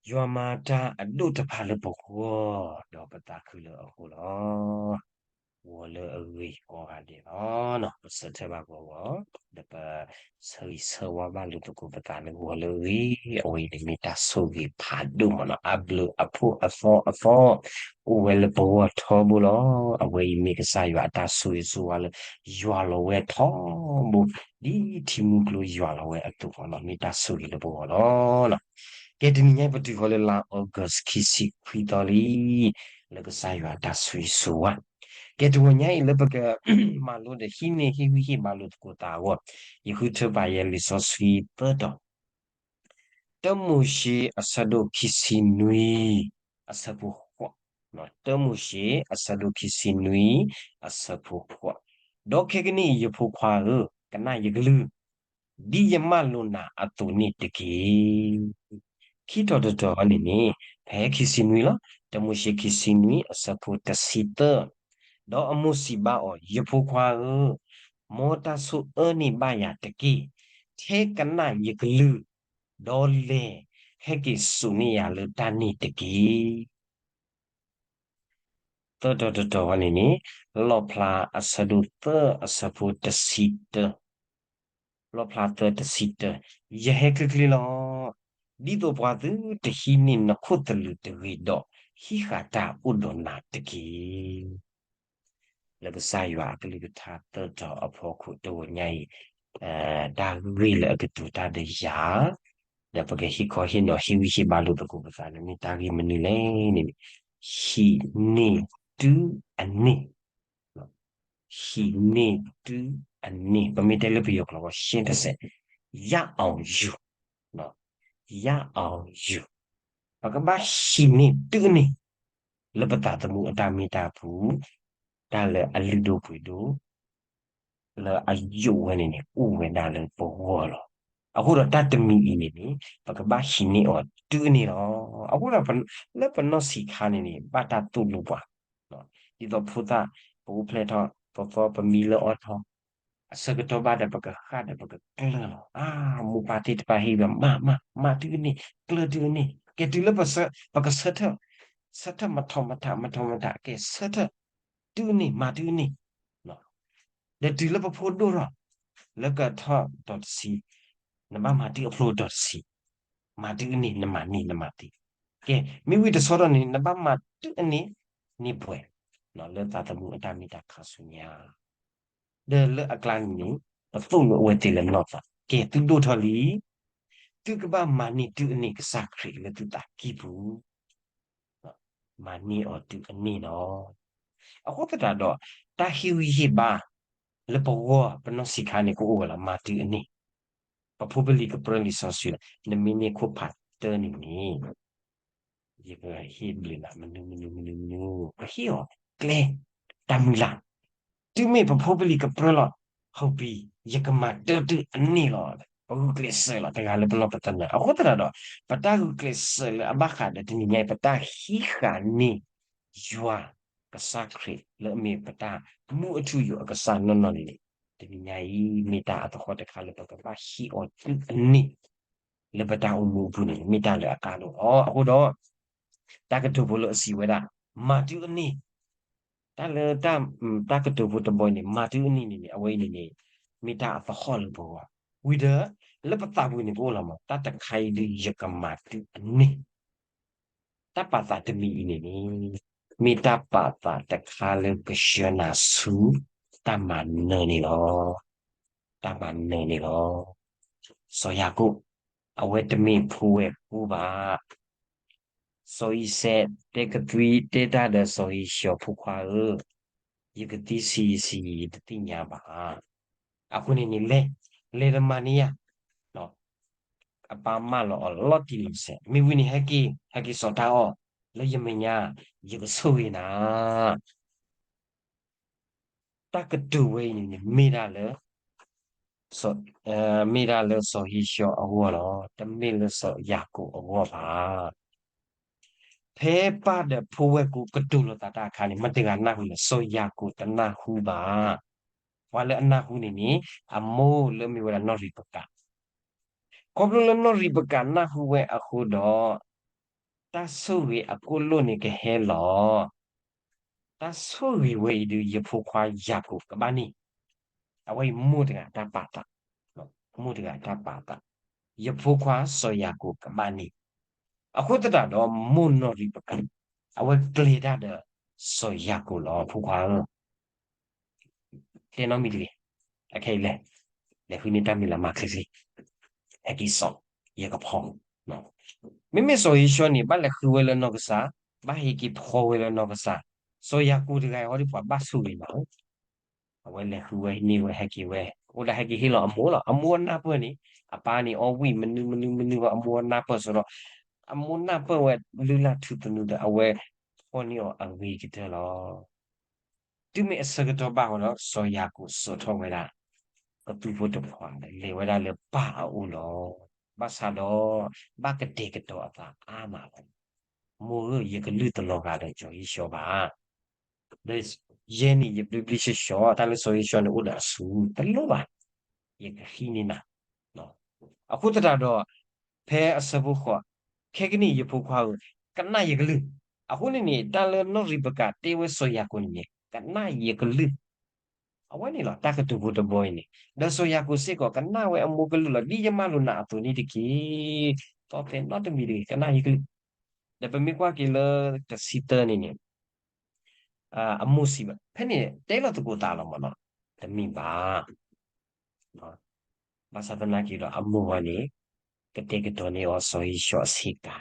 ယွၤမၤတၢ်အဒိၣ်တဖၣ်လၢပဂီၢ် ဒီးပသးခုလၢအဃိလီၤ. ဂီၤလၢအဂ့ၤကိးဂၤဒဲးလီၤ. ပဆၢထၢၣ်ဘၣ်ဂီၤဂီၤ ဒီးပဆၢဂ့ၤဆၢဝါဘၣ်လိာ်သကိးပသးလၢဂီၤလၢအဂ့ၤ, အဝဲအံၤန့ၣ်မ့ၢ်တၢ်ဆိၣ်ဂ့ၤဖးဒိၣ်မးနီၤ, အဘျုးအဖှိၣ်အသီအသီ အိၣ်ဝဲလၢပဂီၢ်ထီဘိလီၤ. အဝဲအံၤမ့ၢ်ကစၢ်ယွၤအတၢ်ဆိၣ်ဂ့ၤဆိၣ်ဝါလၢ ယွၤလီၤဝဲထီဘိ ဒ်ထံမူကျိယွၤလီၤဝဲအသိးလီၤ. မ့ၢ်တၢ်ဆိၣ်ဂ့ၤလၢပဂီၢ်လီၤ. ကဲတနံၤညါအံၤ ပတုၤဃီၤလၢလါ August ခံဆံခွံသီလံ လၢကစၢ်ယွၤအတၢ်ဆိၣ်ဂ့ၤဆိၣ်ဝါ, ကဲတဂီၤညါအံၤလၢပကမၤလိဒီးဟံးန့ၢ်ဟ့ၣ်ဂံၢ်ဟ့ၣ်ဘါလိာ်သကိးသးအဂီၢ်, ယဃုထၢဘၣ်ယဲလံာ်စီဆှံသၢတီၤ တၢမိၤၡ့အဆၢဒိၣ်ခံဆံနွံ အဆၢဖိဃိး, တၢမိၤၡ့အဆၢဒိၣ်ခံဆံနွံ အဆၢဖိဃိး, ဒီးခဲကနံၣ်အံၤ ယဖိခွါဧၢ, ကနၣ်ယကလုၢ် ဒ်ယမၢလိာ်နၤအသိးန့ၣ်တက့ၢ်. ခံထီၣ်တထီၣ်န့ၣ်န့ၣ် ဖဲခံဆံနွံလီၤ. တၢမိၤၡ့ခံဆံနွံ အဆၢဖိတဆံသၢ, ဒီးအမိၢ်စံးဘၣ်အီၤ, ယဖိခွါဧၢ, မ်တၢ်ဆိၣ်အၢန့ၢ်ဘၣ်ယၤတက့ၢ်. ထဲကနၣ်ယကလုၢ်, ဒီးလဲၤဟဲက့ၤစိာ်န့ၢ်ယၤလၢတၢ်န့ၣ်တက့ၢ်. သၢထီၣ်တထီၣ်န့ၣ်န့ၣ် လီၣ်ဖျါအဆၢဒိၣ်သၢ အဆၢဖိတဆံတၢ, လီၣ်ဖျါသၢတဆံတၢ, ယဟဲချ့ချ့လီၤ. ဒ်သိးပှၤသုတဟံးန့ၢ်နခိၣ်သလုးတဂ့ၤဒီး ဟံးဃာ်တၢ်အိၣ်ဒီးနၤတက့ၢ်. လၢကစၢ်ယွၤအကလုၢ်ကထါသၢထီၣ်အဖီခိၣ်တဂီၤညါအံၤ, တၢ်ဂ့ၢ်လၢအကတိၤတၢ်ဒီးယၤ, ဒီးပကဟ့ၣ်ခီဟ့ၣ်နီၤဟ့ၣ်ဂံၢ်ဟ့ၣ်ဘါလိာ်သကိးပသးန့ၣ် မ့ၢ်တၢ်ဂ့ၢ်မနုၤလဲၣ်န့ၣ်, ဟံးန့ၢ်တုၤအန့ၢ်, ဟံးန့ၢ်တုၤအန့ၢ်, ပမ့ၢ်တဲလၢပယီၤကျိာ် ရှဲတစဲး, ရအောင်ယူ, ရအောင်ယူ, ပကဘၣ်ဟံးန့ၢ်တုၤအန့ၢ် လၢပသးသမူအတၢ်မ့ၢ်တၢ်ပူၤ, တၢ်လၢအလုၢ်ဒိၣ်ပှ့ၤဒိၣ် လၢအယိာ်ဝဲန့ၣ်န့ၣ် အိၣ်ဝဲဒၣ်လၢပဂီၢ်လီၤ. အဃိဒီးတၢ်တမံၤအံၤန့ၣ်န့ၣ် ပကဘၣ်ဟံးန့ၢ်အီၤတုၤအန့ၢ်လီၤ. အဃိဒီး လၢပနီၢ်ဆံးခါန့ၣ်န့ၣ် ဘၣ်တၢ်သိၣ်လိပှၤ, ဒ်သိးဖိသၣ် ပအိၣ်ဖျဲၣ်ထီၣ် သီသီပမံလၢအီၣ်ထီၣ် အဆၢကတီၢ်ဘၣ်ဒီးပကဃၣ်ဒီးပကကျၢၢ်လီၤ. အါ မိၢ်ပၢ်သ့ၣ်တဖၣ်ဟ့ၣ်ဝဲ မၤ မၤ မၤတုၤအန့ၢ် ကျၢၢ်တုၤအန့ၢ်, ကဲတုၤလၢပကဆၢထၢၣ်, ဆၢထၢၣ်မထီၣ်မထး မထီၣ်မထး ကဲဆၢထၢၣ် တုၤအန့ၢ် မၤတုၤအန့ၢ်, ဒီးတုၤလၢပဖိဒိၣ်ထီၣ် လၢကထီၣ်ဒီးတဆံ, နဘၣ်မၤတုၤအဖျိဒီးတဆံ, မၤတုၤအန့ၢ် နမၤန့ၢ်နမၤသ့, ကဲ မ့ၢ်ဝံၤတဆီဒီးန့ၣ် နဘၣ်မၤတုၤအန့ၢ် န့ၢ်ပှဲၤ လၢသးသမူအတၢ်မ့ၢ်တၢ်ခါဆူညါ ဒီးလၢအကျါန့ၣ်န့ၣ် ပသိၣ်လိအဝဲသ့ၣ်လၢနီၢ်သး ကဲသုဒိၣ်ထီၣ်လံ, သုကဘၣ်မၤန့ၢ်တုၤအန့ၢ်ကစၢ်ခရံာ်လၢသုသးကံၢ်ပူၤ, မၤန့ၢ်အီၤတုၤအန့ၢ်လီၤ. အဃိသတးဒီး တၢ်ဟ့ၣ်ဂံၢ်ဟ့ၣ်ဘါ လၢပဂီၢ်ပနီၢ်ဆံးခါန့ၣ် ကအိၣ်ဝဲလီၤ. မၤတုၤအန့ၢ်, ပဖိပလံၤကပြၢလံာ်စီဆှံလီၤ. နမ့ၢ်န့ၢ်ခိၣ်ဖးတၢၢ်န့ၣ်န့ၣ် ယကဟ့ၣ်ဘျုးနၤ မနုၤမနုၤမနုၤမနုၤ, ကဟ့ၣ်အီၤကျဲ တၢ်မုၢ်လၢ်, တုၤမ့ၢ်ပဖိပလံၤကပြၢလီၤ, ဟုတ်ပြီ, ယကမၤတၢ်တုၤအန့ၢ်လီၤ. ပဂုာ်ကျဲးစၢးလီၤ တဂၤလၢပနီၢ်ပသနၢၣ်. အဃိသတးဒီး ပတၢ်ဂုာ်ကျဲးစၢးလၢအဘၣ်ဃးဒီးတနံၤညါအံၤ ပတၢ်ဟံးဃာ်န့ၢ် ယွၤကစၢ်ခရံာ်လၢအမ့ၢ်ပတၢ်မူအထူအယိာ်အကစၢ်နီၢ်နီၢ်န့ၣ်န့ၣ် တနံၤညါအံၤ မ့ၢ်တၢ်အသဟီၣ်တခါလၢပကဘၣ်ဟံးအီၤတုၤအန့ၢ် လၢပတၢ်အိၣ်မူအပူၤန့ၣ် မ့ၢ်တၢ်လၢအကါဒိၣ်လီၤ. အဃိဒီး တၢ်ကတိၤဖိလၢအစံးဝဲဒၣ် မၤတုၤအန့ၢ်, တၢ်လၢ တၢ်ကတိၤဖိတဘီအံၤန့ၣ် မၤတုၤအန့ၢ်န့ၣ်န့ၣ် အဝဲအံၤန့ၣ်န့ၣ် မ့ၢ်တၢ်အသဟီၣ်လၢပဂီၢ်, ဝံၤဒီး လၢပသးပူၤန့ၣ် ပအိၣ်လီၤမး တၢ်တခါအံၤဒုးယကမၤတုၤအန့ၢ် တၢ်ပာ်သးတမံၤအံၤန့ၣ်န့ၣ် မ့ၢ်တၢ်ပာ်သးတခါလၢကဆှၢနၤဆူ တၢ်မၤနၢၤန့ၣ်လီၤ. တၢ်မၤနၢၤန့ၣ်လီၤ. စီၤယၤကိာ် အဝဲတမ့ၢ်ဖိဝဲၢ်ကိာ်ဘၣ်. စီၤအံၤစဲး တဲကသွံတဲတၢ်ဒီးစီၤဧ့ၤၡီၤ ဖိခွါဧၢ, ယကသံဆံးယံာ်ဆံးယံာ် ယတသ့ၣ်ညါဘၣ်. အဃိန့ၣ်န့ၣ် လဲၤ, လဲၤဒီးမၤန့ၢ်ယၤ အပၢ်မၢလီၤအီၤလီၤတံၢ်လီၤဆဲး, မ့ၢ်ဝံၤန့ၣ် ဟဲက့ၤ, ဟဲက့ၤစိာ်တၢ်အီၣ်လၢယမဲာ်ညါ, ယကဆိၣ်ဂ့ၤနၤ. တၢ်ကတိၤဝဲအံၤန့ၣ်န့ၣ် မ့ၢ်ဒၣ်လၢ မ့ၢ်ဒၣ်လၢစီၤဧ့ၤၡီၤအဂီၢ်လီၤ, တမ့ၢ်လၢစီၤယၤကိာ်အဂီၢ်ဘၣ်. ဖဲပၢ်ဒီးဖိဝဲၢ်ကိာ်ကတိၤလိာ်သးတၢ်အခါန့ၣ် မတဂၤနၢ်ဟူလဲၣ်, စီၤယၤကိာ်တနၢ်ဟူဘၣ်. ပှၤလၢအနၢ်ဟူန့ၣ်န့ၣ် အမိၢ်လၢမ့ၢ်ဝဲဒၣ်နီၢ်ရံးပကၤ, ခီဖျိလၢနီၢ်ရံးပကၤနၢ်ဟူဝဲအဃိဒီး တၢ်ဆိၣ်ဂ့ၤအကိၣ်လိၣ်န့ၣ်ကဟဲလီၤ. တၢ်ဆိၣ်ဂ့ၤဝဲအံၤဒုး ယဖိခွါယၤကိာ်ကဘၣ်န့ၢ်, အဝဲအံၤမိၢ်တဂၤတၢ်ပာ်သး, မိၢ်တဂၤတၢ်ပာ်သး, ယဖိခွါစီၤယၤကိာ်ကဘၣ်န့ၢ်. အဃိသတးဒီး မိၢ်နီၢ်ရံးပကၤ အဝဲကျဲၤတၢ်ဒီးစီၤယၤကိာ်လီၤ, ဖိခွါဧၢ, တဲနီတမံၤတဂ့ၤ, အခဲအံၤလဲၤ, လဲၤဃုန့ၢ်တၢ်မံၤလၢမၤချ့ချ့, ဟဲက့ၤစိာ်ယကဖီ. မ့မ့ၢ်စီၤဧ့ၡီၤန့ၣ် ဘၣ်လဲၤဃုဝဲလၢနီၢ်ကစၢ်, ဘၣ်ဟဲက့ၤဖီဝဲလၢနီၢ်ကစၢ်, စီၤယၤကိာ်တဂၤအံၤဟီဒ်ပှၤဘၣ်ဆိၣ်ဂ့ၤမး, အဝဲလဲၤဃုဝဲန့ၢ်ဝဲဟဲက့ၤဝဲ, အိၣ်ဒၣ်ဟဲက့ၤဟ့ၣ်လီၤအမိၢ်လီၤ, အမိၢ်အနၢ်ပၢၢ်န့ၣ်, အပၢ်န့ၣ်အီၣ်ဝံၣ်မနုၤမနုၤမနုၤဝဲ အမိၢ်အနၢ်ပၢၢ်ဆိဒီး, အမိၢ်နၢ်ပၢၢ်ဝဲလုၢ်လၢ်ထူသနူဒီး အဝဲဖီၣ်န့ၢ်အီၤအဂ့ၤကတၢၢ်လီၤ. တုၤမ့ၢ်အဆၢကတီၢ်ဘၣ်ဃီဒီး စီၤယၤကိာ်စိာ်ထီၣ်ဝဲဒၣ် ကသူဖိတခွါဒီး လဲၤဝဲဒၣ်လၢပၢ်အအိၣ်လီၤ. ဘၣ်ဆၣ်ဒီး ဘၣ်ကတဲာ်ကတီၤအသးအါမးလီၤ. မိၢ်ဧၢ, ယကလုၢ်တလီၤဂာ်ဒီးစီၤဧ့ၡီၤဘၣ်. ဒီးယဲန့ၣ် ယဘျ့ဘျ့ဆှီဆှီ တၢ်လၢစီၤဧ့ၡီၤန့ၣ်အိၣ်ဒီးအစုတလိၣ်ဘၣ်, ယကဟံးန့ၢ်နၤ. အဃိသတးဒီး ဖဲအဆၢဖိဃိး, ခဲကနံၣ်အံၤယဖိခွါဧၢ, ကနၣ်ယကလုၢ်. အဃိန့ၣ်န့ၣ် တၢ်လၢနီၢ်ရံးပကၤတဲဝဲစီၤယၤကိာ်န့ၣ်န့ၣ် ကနၣ်ယကလုၢ်. အဝဲန့ၣ်လီၤ တၢ်ကတိၤဖိတဘီအံၤန့ၣ်, ဒီးစီၤယၤကိာ်စ့ၢ်ကီး ကနၣ်ဝဲအမိၢ်ကလုၢ်လီၤ, ဒ်ယမၢလိာ်နၤအသိးန့ၣ်တက့ၢ်. သီဖဲနီတမံၤတဂ့ၤ, ကနၣ်ယကလုၢ်. ဒီးပမ့ၢ်ကွၢ်က့ၤလၢတဆံသၢန့ၣ်န့ၣ်, အမိၢ်စံးဘၣ်, ဖဲန့ၣ်တဲလီၤသကိးသးလီၤမးနီၤ, တမ့ၢ်ဘၣ်. ဘၣ်ဆၣ်သနာ်က့ဒီး အမိၢ်ဝဲန့ၣ် ကတဲာ်ကတီၤန့ၢ်အီၤစီၤဧ့ၡီၤအဆ့ကၤ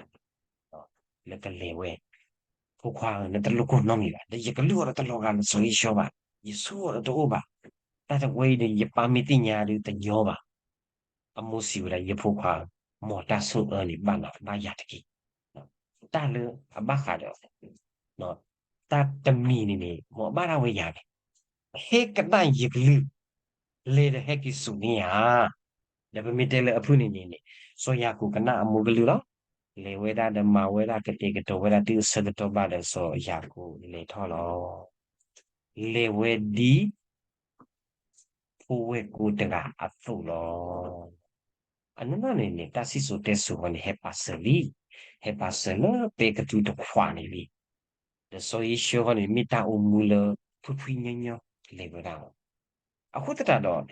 လၢကလဲၤဝဲ, ဖိခွါဧၢ, နတလိၣ်ကိၢ်နီတမံၤဘၣ်, ဒီးယကလုၢ်အီၤဒီးတလီၤဂာ်လၢစီၤဧ့ၡီၤဘၣ်, ယဆိၣ်အီၤဒီးတအိၣ်ဘၣ်, တၢ်တဝဲအံၤဒီး ယပၢ်မ့ၢ်သ့ၣ်ညါဒီးတညီဘၣ်. အမိၢ်စံးဝဲဒၣ်, ယဖိခွါဧၢ, မ်တၢ်ဆိၣ်အၢန့ၣ် ဘၣ်နၤဘၣ်ယၤတက့ၢ်. တၢ်လၢအဘၣ်ဃးဒီး တၢ်တမံၤန့ၣ်န့ၣ် မ်အဘၣ်ဒၣ်ဝဲယၤန့ၣ်, ဟဲကနၣ်ယကလုၢ်, လဲၤဒီးဟဲက့ၤစိာ်န့ၢ်ယၤ, ဒီးပမ့ၢ်တဲလၢအဖုၣ်န့ၣ်န့ၣ်န့ၣ်, စီၤယၤကိာ်ကနၣ်အမိၢ်ကလုၢ်လီၤ. လဲၤဝဲဒၣ်ဒီးမၤဝဲဒၣ်ကတဲာ်ကတီၤဝဲဒၣ်တုၤအဆၢကတီၢ်ဘၣ်ဒီးစီၤယၤကိာ်လဲၤထီၣ်လီၤ. လဲၤဝဲဒ် ဖိဝဲၢ်ကိတဂၤအသိးလီၤ. အနီၢ်နီၢ်န့ၣ်န့ၣ် တၢ်စံၣ်စိၤတဲစိၤဃီန့ၣ် ဟဲပာ်စၢၤလံ, ဟဲပာ်စၢၤလၢပဲကသူတခွးန့ၣ်လံ. ဒီးစီၤဧ့ၡီၤဃီန့ၣ် မ့ၢ်တၢ်အိၣ်မူလၢဖှံဖှံညီညီလဲၤဝဲဒၣ်လီၤ. အဃိသတးဒီး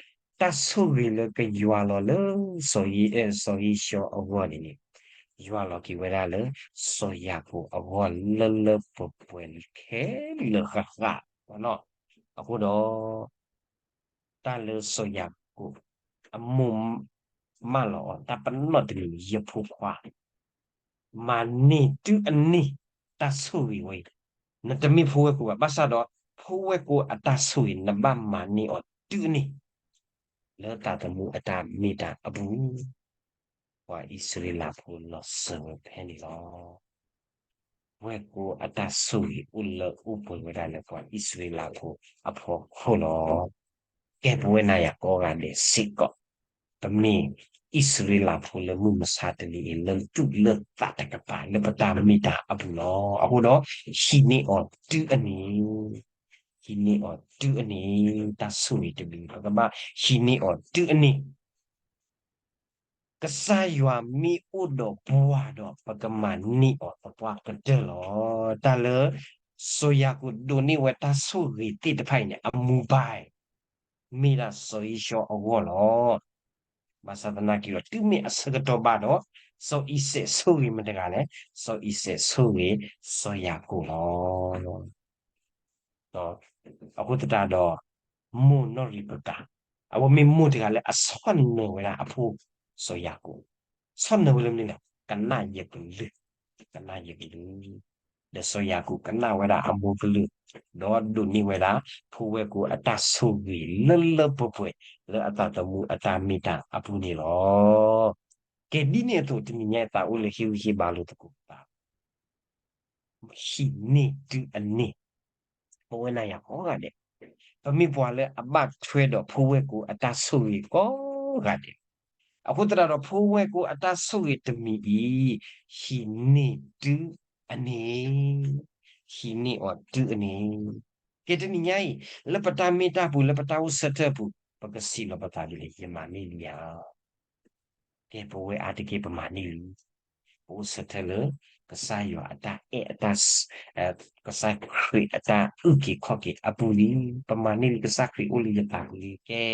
တၢ်ဆိၣ်ဂ့ၤလၢကယွၤလီၤလၢ စီၤဧ့ၡီၤအဂီၢ်န့ၣ်န့ၣ်, ယွၤလီၤက့ၤဝဲဒၣ်လၢ စီၤယၤကိာ်အဂီၢ်လၢလၢပှဲၤပှဲၤခဲလၢာ်ဃၣ်ဃၣ်. အဃိဒီး တၢ်လၢစီၤယၤကိာ် အမိၢ်မၢလီၤအီၤ တၢ်ပနီၣ်တမံၤန့ၣ် ယဖိခွါ, မၤန့ၢ်တုၤအန့ၣ် တၢ်ဆိၣ်ဂ့ၤဝဲအံၤ, နတမ့ၢ်ဖိဝဲၢ်ကိဘၣ်, ဘၣ်ဆၣ်ဒီး ဖိဝဲၢ်ကိအတၢ်ဆိၣ်ဂ့ၤ နဘၣ်မၤန့ၢ်အီၤတုၤအန့ၣ် လၢတၢ်သးသမူအတၢ်မ့ၢ်တၢ်အပူၤ, ပှၤအံၣ်စရ့လးဖိလီၤစၢၤဝဲဖဲန့ၣ်လီၤ. ဝဲၢ်ကိအတၢ်ဆိၣ်ဂ့ၤအိၣ်လၢအိၣ်ပှဲၤဝဲဒၣ်လၢပှၤအံၣ်စရ့လးဖိအဖီခိၣ်လီၤ. ကဲပဝဲနၤယၤကိးဂၤဒဲးစ့ၢ်ကီး, ပမ့ၢ်အံၣ်စရ့လးဖိလၢမုၢ်မဆါတနံၤအံၤ လၢသူၣ်လၢသးတကပၤ လၢပတၢ်မ့ၢ်တၢ်အပူၤလီၤ. အဃိဒီး ဟံးန့ၢ်အီၤတုၤအန့ၣ်, ဟံးန့ၢ်အီၤတုၤအန့ၣ်, တၢ်ဆိၣ်ဂ့ၤတမံၤ ပကဘၣ်ဟံးန့ၢ်အီၤတုၤအန့ၣ် ကစၢ်ယွၤမ့ၢ်အိၣ်ဒီးပှၤဒီး ပကမၤန့ၢ်အီၤသပှၢ်ကတၢၢ်လီၤ. တၢ်လၢ စီၤယၤကိာ်ဒိးန့ၢ်ဝဲတၢ်ဆိၣ်ဂ့ၤသ့ၣ်တဖၣ်အံၤန့ၣ် အမူဘၣ် မ့ၢ်ဒၣ်စီၤဧ့ၡီၤအဂီၢ်လီၤ. ဘၣ်ဆၣ်သနာ်က့ဒီး တုၤမ့ၢ်အဆၢကတီၢ်ဘၣ်ဒီး စီၤအံၤစဲးဆိၣ်ဂ့ၤမတၤတဂၤလဲၣ်, စီၤအံၤစဲးဆိၣ်ဂ့ၤ စီၤယၤကိာ်လီၤ. အဃိသတးဒီး မိၢ်နီၢ်ရံးပကၤ အဝဲမ့ၢ်မိၢ်တဂၤလၢအဆီၣ်နၢၤဝဲဒၣ်အဖိ စီၤယၤကိာ်, ဆီၣ်နၢၤဝဲလၢမနုၤလဲၣ်, ကနၣ်ယကလုၢ်, ကနၣ်ယကလုၢ်, ဒီးစီၤယၤကိာ်ကနၣ်ဝဲဒၣ်အမိၢ်ကလုၢ်, ဒီးဒိးန့ၢ်ဝဲဒၣ် ဖိဝဲၢ်ကိအတၢ်ဆိၣ်ဂ့ၤလၢလၢပှဲၤပှဲၤ လၢအသးသမူအတၢ်မ့ၢ်တၢ်အပူၤန့ၣ်လီၤ. ကဲဒ်န့ၣ်အသိး တနံၤညါအံၤသးအိၣ်လၢဟ့ၣ်ဂံၢ်ဟ့ၣ်ဘါလိာ်သကိးပသး ဟံးန့ၢ်တုၤအန့ၣ်, ပဝဲနၤယၤကိးဂၤဒဲး, ပမ့ၢ်ပှၤလၢအဘၣ်ထွဲဒီးဖိဝဲၢ်ကိအတၢ်ဆိၣ်ဂ့ၤကိးဂၤဒဲး, အဃိသတးဒီးဖိဝဲၢ်ကိအတၢ်ဆိၣ်ဂ့ၤတမံၤအံၤ ဟံးန့ၢ်တုၤအန့ၣ်, ဟံးန့ၢ်အီၤတုၤအန့ၣ်, ကဲတနံၤညါအံၤ လၢပတၢ်မ့ၢ်တၢ်ပူၤ လၢပတၢ်အိၣ်ဆၢထၢၣ်အပူၤ ပကစံးလီၤပသးဒ်လဲၣ်, ယမၤန့ၢ်လံဧါ. ကဲပဝဲအါတက့ၢ်ပမၤန့ၢ်လံ. ပအိၣ်ဆၢထၢၣ်လၢ ကစၢ်ယွၤအတၢ်အဲၣ်အတၢ် ကစၢ်ခရံာ်အတၢ်အုၣ်က့ၤခီၣ်က့ၤအပူၤလံ, ပမၤန့ၢ်လံကစၢ်ခရံာ်အိၣ်လၢယသးပူၤလံ. ကဲ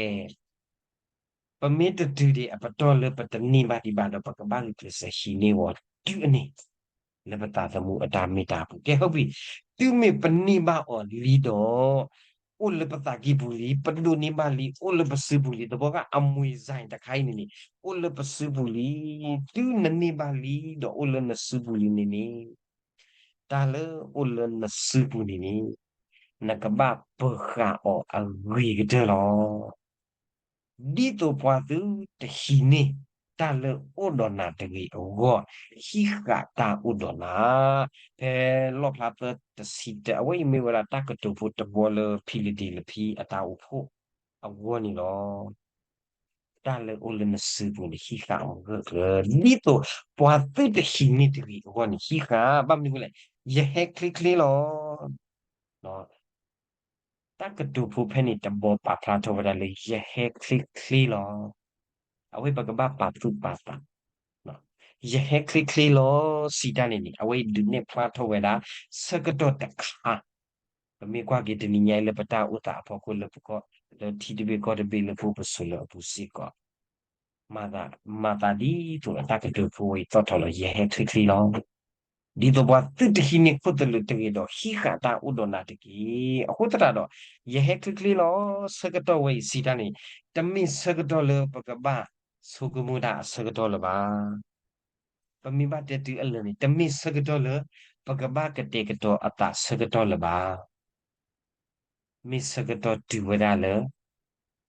ပမ့ၢ်တတုၤဒံးအပတီၢ်လၢပတန့ၢ်ဘၣ်ဒံးဘၣ်ဒီး ပကဘၣ်ဂုာ်ကျဲးစၢးဟံးန့ၢ်ဝဲတုၤအန့ၣ် လၢပသးသမူအတၢ်မ့ၢ်တၢ်ပူၤ. ကဲ ဟုတ်ပြီ, တုၤမ့ၢ်ပန့ၢ်ဘၣ်အီၤလံဒီး အိၣ်လၢပသးကံၢ်ပူၤလံ, ပဒိးန့ၢ်ဘၣ်လံ, အိၣ်လၢပစုပူၤလံ, သဘီက အမွေဆိုင် တခါအံၤန့ၣ်န့ၣ် အိၣ်လၢပစုပူၤလံ, တုၤနန့ၢ်ဘၣ်လံဒီးအိၣ်လၢနစုပူၤလံန့ၣ်န့ၣ် တၢ်လၢအိၣ်လၢနစုပူၤန့ၣ်န့ၣ် နကဘၣ်ပၢၤဃာ်အီၤအဂ့ၤကတၢၢ်လီၤ. ဒ်သိးပှၤသုတဟံးန့ၢ်တၢ်လၢအိၣ်ဒီးနၤတဂ့ၤအဂီၢ်, ဟံးဃာ်တၢ်အိၣ်ဒီးနၤ. ဖဲလီၣ်ဖျါသၢတဆံတၢ အဝဲအံၤမ့ၢ်ဝဲဒၣ်တၢ်ကတိၤဖိတဘီလၢဖံလဒံးလဖံအတၢ်အိၣ်ဖှိၣ်အဂီၢ်န့ၣ်လီၤ. တၢ်လၢအိၣ်လၢနစုပူၤန့ၣ် ဟံးဃာ်အီၤဂၢၢ်ကျၢၤ, ဒ်သိးပှၤသုတဟံးန့ၢ်တဂ့ၤအဂီၢ်န့ၣ် ဟံးဃာ်, ဘၣ်မနုၤအဃိလဲၣ်, ယဟဲချ့ချ့လီၤ. တၢ်ကတိၤဖိဖဲန့ၣ်တဘီပာ်ဖျါထီၣ်ဝဲဒၣ်လၢ ယဟဲချ့ချ့လီၤ. အဝဲပကဘၣ်ပာ်သူၣ်ပာ်သး, ယဟဲချ့ချ့လီၤ စံးတၢ်န့ၣ်န့ၣ် အဝဲအံၤဒုးနဲၣ်ဖျါထီၣ်ဝဲဒၣ် ဆၢကတီၢ်တခါ, ပမ့ၢ်ကွၢ်က့ၤတနံၤညါအံၤလၢပတၢ်အိၣ်သးအဖီခိၣ်လၢပကီၢ် လၢထံတဘ့ၣ်ကီၢ်တဘ့ၣ်လၢပအိၣ်ပဆိးလၢအပူၤစ့ၢ်ကီး မၤသး, မၤသးဒ်သိးအတၢ်ကတိၤဖိအံၤသီၣ်ထီၣ်လီၤ ယဟဲချ့ချ့လီၤ. ဒ်သိးပှၤသုတဟံးန့ၢ်ခိၣ်သလုးတဂ့ၤဒီး ဟံးဃာ်တၢ်အိၣ်ဒီးနၤတက့ၢ်. အဃိသတးဒီး ယဟဲချ့ချ့လီၤ. ဆၢကတီၢ်ဝဲအံၤစံးတၢ်န့ၣ် တမ့ၢ်ဆၢကတီၢ်လၢပကဘၣ်ဆိကမိၣ်တၢ်အဆၢကတီၢ်လၢၤဘၣ်. ပမ့ၢ်ဘၣ်တဲတုၤအလၢာ်န့ၣ် တမ့ၢ်ဆၢကတီၢ်လၢ ပကဘၣ်ကတဲာ်ကတီၤအသးဆၢကတီၢ်လၢၤဘၣ်. မ့ၢ်ဆၢကတီၢ်တုၤဝဲဒၣ်လၢ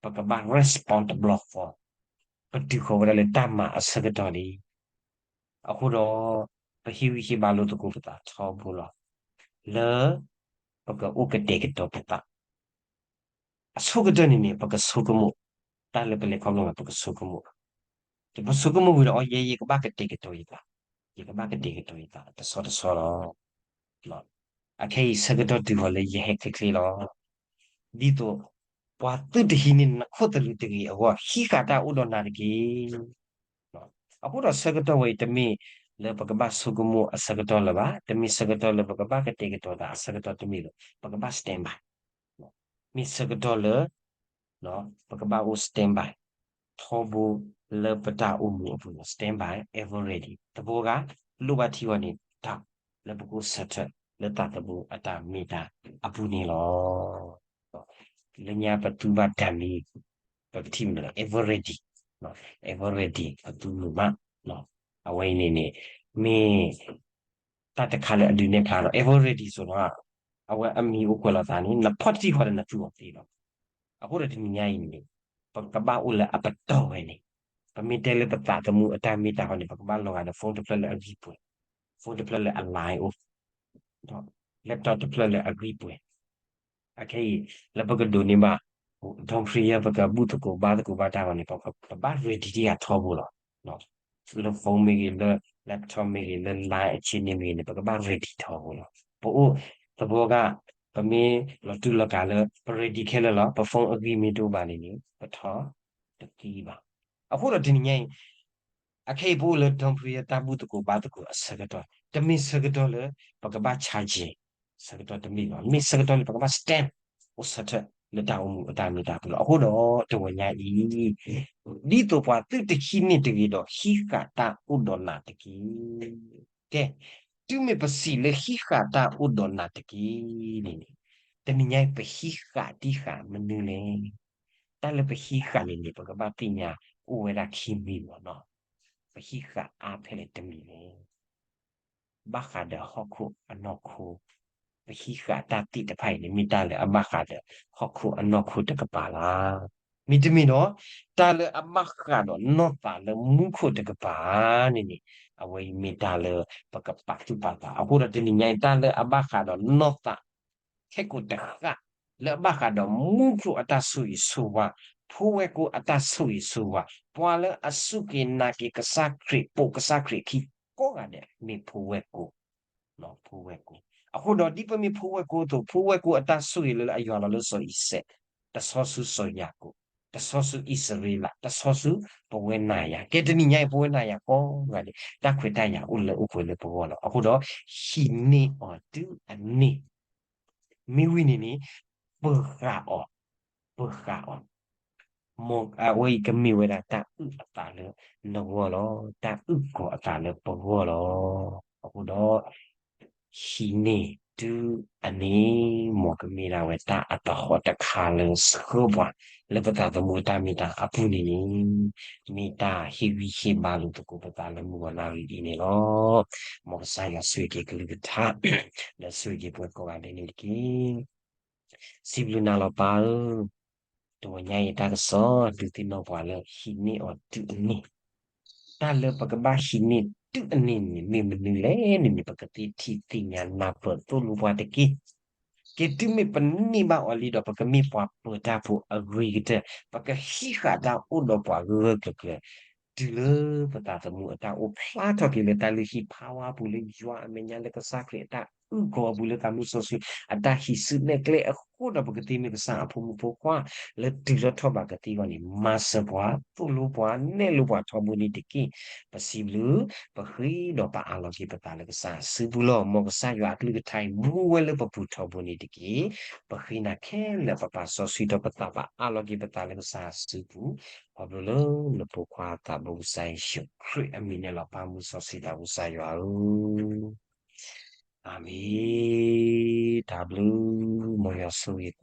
ပကဘၣ် responsible for ပတုၤဃီၤဝဲဒၣ်လၢတၢ်မၤအဆၢကတီၢ်လံ. အဃိဒီး ပဟ့ၣ်ဂံၢ်ဟ့ၣ်ဘါလိာ်သကိးပသးထီဘိလီၤ. လၢ ပကအိၣ်ကတဲာ်ကတီၤပသး အဆိကတၢၢ်န့ၣ်န့ၣ် ပကဆိကမိၣ် တၢ်လၢပလဲၤခီဖျိမး ပကဆိကမိၣ်, ပဆိကမိၣ်ဝံၤဒီး အိ ယဲ ယကဘၣ်ကတဲာ်ကတီၤယသး, ယကဘၣ်ကတဲာ်ကတီၤယသး တဆီတဆီလီၤ. အခဲအံၤဆၢကတီၢ်တုၤဃီၤလၢယဟဲချ့ချ့လီၤ. ဒ်သိး ပှၤသုတဟံးန့ၢ်နခိၣ်သလုးတဂ့ၤအဂီၢ် ဟံးဃာ်တၢ်အိၣ်ဒီးနၤတက့ၢ်. အဃိဒီးဆၢကတီၢ်ဝဲအံၤတမ့ၢ်လၢပကဘၣ်ဆိကမိၣ်အဆၢကတီၢ်လၢၤဘၣ်, တမ့ၢ်ဆၢကတီၢ်လၢပကဘၣ်ကတဲာ်ကတီၤသးအဆၢကတီၢ်တမ့ၢ်လၢၤ, ပကဘၣ် stand by မ့ၢ်ဆၢကတီၢ်လၢ ပကဘၣ်အိၣ် stand by ထီဘိလၢပတၢ်အိၣ်မူအပူၤန့ၣ် stand by ever ready သဘီဂၤ လိၣ်ဘၣ်ထံဂီၤန့ၣ် တၢ်လၢပကအိၣ်ဆၢထၢၣ် လၢသးသမူအတၢ်မ့ၢ်တၢ်အပူၤန့ၣ်လီၤ. လၢညါပသူဘၣ်တၢ်မံၤ ပကထံၣ်မနုၤလဲၣ် ever ready, ever ready ပသူမုာ်မး, အဝဲအံၤန့ၣ်န့ၣ် မ့ၢ် တၢ်တခါလၢအဒုးနဲၣ်ဖျါဒီး ever ready စိၤလီၤ, အဝဲအမံၤအိၣ်ကွဲးလီၤသးန့ၣ် နဖီၣ်တံၢ်ဃီဒီးနသူအီၤသ့လီၤ. အဃိဒီးတနံၤညါအံၤန့ၣ် ပကဘၣ်အိၣ်လၢအပတီၢ်ဝဲန့ၣ်, ပမ့ၢ်တဲလၢပသးသမူအတၢ်မ့ၢ်တၢ်ဟီန့ၣ် ပကဘၣ်လီၤဂာ်ဒီး phone တဖျၢၣ်လၢအဂံၢ်ပှဲၤ, phone တဖျၢၣ်လၢအ line အိၣ်, laptop တဖျၢၣ်လၢအဂံၢ်ပှဲၤ အခဲအံၤ လၢပကဒိးန့ၢ်ဘၣ် ဒီဖျံယဲ ပကဘူၣ်သကိးဘါသကိးဘၣ်တၢ်ဂီၤန့ၣ် ပဘၣ် ready တံၢ်ဃာ်ထီဘိလီၤ. လၢ phone မ့ၢ်ဂ့ၤ, လၢ laptop မ့ၢ်ဂ့ၤ, လၢ line အဆ့န့ၣ်မ့ၢ်ဂ့ၤန့ၣ် ပကဘၣ် ready ထီဘိလီၤ. ပအိၣ်သဘီဂၤ ပမ့ၢ်လီၤတူၢ်လီၤကာ်လၢ ပ ready ခဲလၢာ်လီၤ. ပ phone အဂံၢ်မ့ၢ်တအိၣ်ဘၣ်န့ၣ်န့ၣ် ပထီတက့ၢ်ဘၣ်. အဃိဒီးတနံၤညါအံၤ အခဲအံၤပအိၣ်လၢ ဒီဖျံယဲ တၢ်ဘူၣ်သကိးဘါသကိးအဆၢကတီၢ်, တမ့ၢ်ဆၢကတီၢ်လၢ ပကဘၣ် charge ဆၢကတီၢ်တမ့ၢ်ဘၣ်, မ့ၢ်ဆၢကတီၢ်လၢပကဘၣ် stand အိၣ်ဆၢထၢၣ်လၢတၢ်အိၣ်မူအတၢ်မ့ၢ်တၢ်ပူၤလီၤ. အဃိဒီးတဂီၤညါအံၤ ဒ်သိးပှၤသုတဟံးန့ၢ်တဂ့ၤဒီး ဟံးဃာ်တၢ်အိၣ်ဒီးနၤတက့ၢ်. ကဲ, တုၤမ့ၢ်ပစံးလၢဟံးဃာ်တၢ်အိၣ်ဒီးနၤတက့ၢ်န့ၣ်န့ၣ်, တနံၤညါအံၤပဟံးဃာ်တံၢ်ဃာ်မနုၤလဲၣ်. တၢ်လၢပဟံးဃာ်န့ၣ်န့ၣ် ပကဘၣ်သ့ၣ်ညါအိၣ်ဝဲဒၣ်ခံမံၤလီၤနီၤ. ပဟံးဃာ်အါဖဲလဲၣ်တမံၤလဲၣ်. ဘၣ်ဃးဒီးဟီၣ်ခိၣ်အနီၢ်ခိ, ပဟံးဃာ်တၢ်သ့ၣ်တဖၣ်အံၤန့ၣ် မ့ၢ်တၢ်လၢအဘၣ်ဃးဒီးဟီၣ်ခိၣ်အနီၢ်ခိတကပၤလီၤ. မ့တမ့ၢ်ဒီး တၢ်လၢအဘၣ်ဃးဒီးနီၢ်သးလၢမူခိၣ်တကပၤန့ၣ်န့ၣ်, အဝဲအံၤမ့ၢ်တၢ်လၢပကပာ်သူၣ်ပာ်သး. အဃိဒီးတနံၤညါအံၤ တၢ်လၢအဘၣ်ဃးဒီးနီၢ်သး ခဲကိာ်တဃၣ် လၢအဘၣ်ဃးဒီးမူခိၣ်အတၢ်ဆိၣ်ဂ့ၤဆိၣ်ဝါ, ဖိဝဲၢ်ကိအတၢ်ဆိၣ်ဂ့ၤဆိၣ်ဝါ, ပှၤလၢအစူၢ်က့ၤနာ်က့ၤကစၢ်ခရံာ် ပိာ်ကစၢ်ခရံာ်အခံကိးဂၤဒဲး မ့ၢ်ဖိဝဲၢ်ကိ, ဖိဝဲၢ်ကိ. အဃိဒီးဒ်ပမ့ၢ်ဖိဝဲၢ်ကိအသိး ဖိဝဲၢ်ကိအတၢ်ဆိၣ်ဂ့ၤလၢအယွၤလီၤလၢစီၤအံၤစဲး, တဆီဆူစီၤယၤကိာ် တဆီဆူအံၣ်စရ့လး, တဆီဆူပဝဲနၤယၤ, ကဲတနံၤညါအံၤ ပဝဲနၤယၤကိးဂၤဒဲး တၢ်ခွဲးတၢ်ယာ်အိၣ်လၢအိၣ်ပှဲၤလၢပဂီၢ်လီၤ. အဃိဒီး ဟံးန့ၢ်အီၤတုၤအန့ၣ်, မ့ၢ်ဝံၤန့ၣ်န့ၣ် ပဃၣ်အီၤ, ပဃၣ်အီၤ, မ်အဝဲအံၤကမ့ၢ်ဝဲဒၣ်တၢ်အုၣ်အသးလၢနဂီၢ်လီၤ, တၢ်အုၣ်ကီၤအသးလၢပဂီၢ်လီၤ. အဃိဒီး ဟံးန့ၢ်တုၤအန့ၣ် မ်ကမ့ၢ်ဒၣ်ဝဲတၢ်အသဟီၣ်တခါလၢဆှၢပှၤ လၢပသးသမူအတၢ်မ့ၢ်တၢ်အပူၤန့ၣ်န့ၣ်, မ့ၢ်တၢ်ဟ့ၣ်ဂံၢ်ဟ့ၣ်ဘါလိာ်သကိးပသးလၢမုၢ်ဂီၤနၣ်ရံၣ်အံၤန့ၣ်လီၤ. မ်ကစၢ်ယွၤဆိၣ်ဂ့ၤက့ၤကလုၢ်ကထါ, ဒီးဆိၣ်ဂ့ၤက့ၤပှၤကိးဂၤဒဲးန့ၣ်တက့ၢ်. စံးဘျုးနၤလီၤပၢ်ဧၢ, တဝီညါအံၤတၢ်ကစီၣ်ဒုးသ့ၣ်နီၣ်ပှၤလၢဟံးန့ၢ်အီၤတုၤအန့ၣ်, တၢ်လၢပကဘၣ်ဟံးန့ၢ်တုၤအန့ၣ်န့ၣ် မ့ၢ်မနုၤလဲၣ်န့ၣ်န့ၣ် ပကသ့ထံၣ်သ့ၣ်ညါနၢ်ပၢၢ်သိၣ်လိပှၤတက့ၢ်. ကဲတုၤမ့ၢ်ပန့ၢ်ဘၣ်အီၤလံဒီး ပကမ့ၢ်ပှၤပၢၤတၢ်ဖိအဂ့ၤကတၢၢ်, ပကဟံးဃာ်တၢ်အိၣ်ဒီးပှၤဂၢၢ်ဂၢၢ်ကျၢၤကျၢၤ, တုၤလၢပသးသမူအတၢ်အိၣ်ဖျါထီၣ်က့ၤလၢတၢ်လုၢ်ဟံၣ်ဖးဝါပူၤ လၢယွၤအမဲာ်ညါ လၢကစၢ်ခရံာ်အတၢ်အုၣ်ကီၤအပူၤ လၢသးမုၢ်စီဆှံအတၢ်ဟံးစုနဲၣ်ကျဲအဃိဒီး ပကသ့မ့ၢ်ကစၢ်အဖိမုၣ်ဖိခွါ လၢတုၤလၢထီၣ်ဘးကသ့အဂီၢ်န့ၣ် မၤစၢၤပှၤ, သိၣ်လိပှၤ, နဲၣ်လိပှၤထီဘိန့ၣ်တက့ၢ်. ပစံးဘျုး, ပဃ့ဒီးပအးလီၤက့ၤပသးလၢကစၢ်အစုပူၤလီၤ. မ်ကစၢ်ယွၤအကလုၢ်ကထါအံၤ မူဝဲလၢပပူၤထီဘိန့ၣ်တက့ၢ်. ပဃ့နၤခဲလၢာ် ပပာ်စီဆှံထီၣ်ပသး ပအးလီၤက့ၤပသးလၢကစၢ်အစုပူၤ, ခီဖျိလၢနဖိခွါသးဘိကစၢ်ယ့ၣ်ၡူးခရံာ်အမံၤန့ၣ်လီၤ. ပၢ်မုၢ်စီဆှံသးဘိကစၢ်ယွၤဧၢ, အၤမ့ၣ်, တၢ်ဘျုး, မ်ယွၤဆိၣ်ဂ့ၤ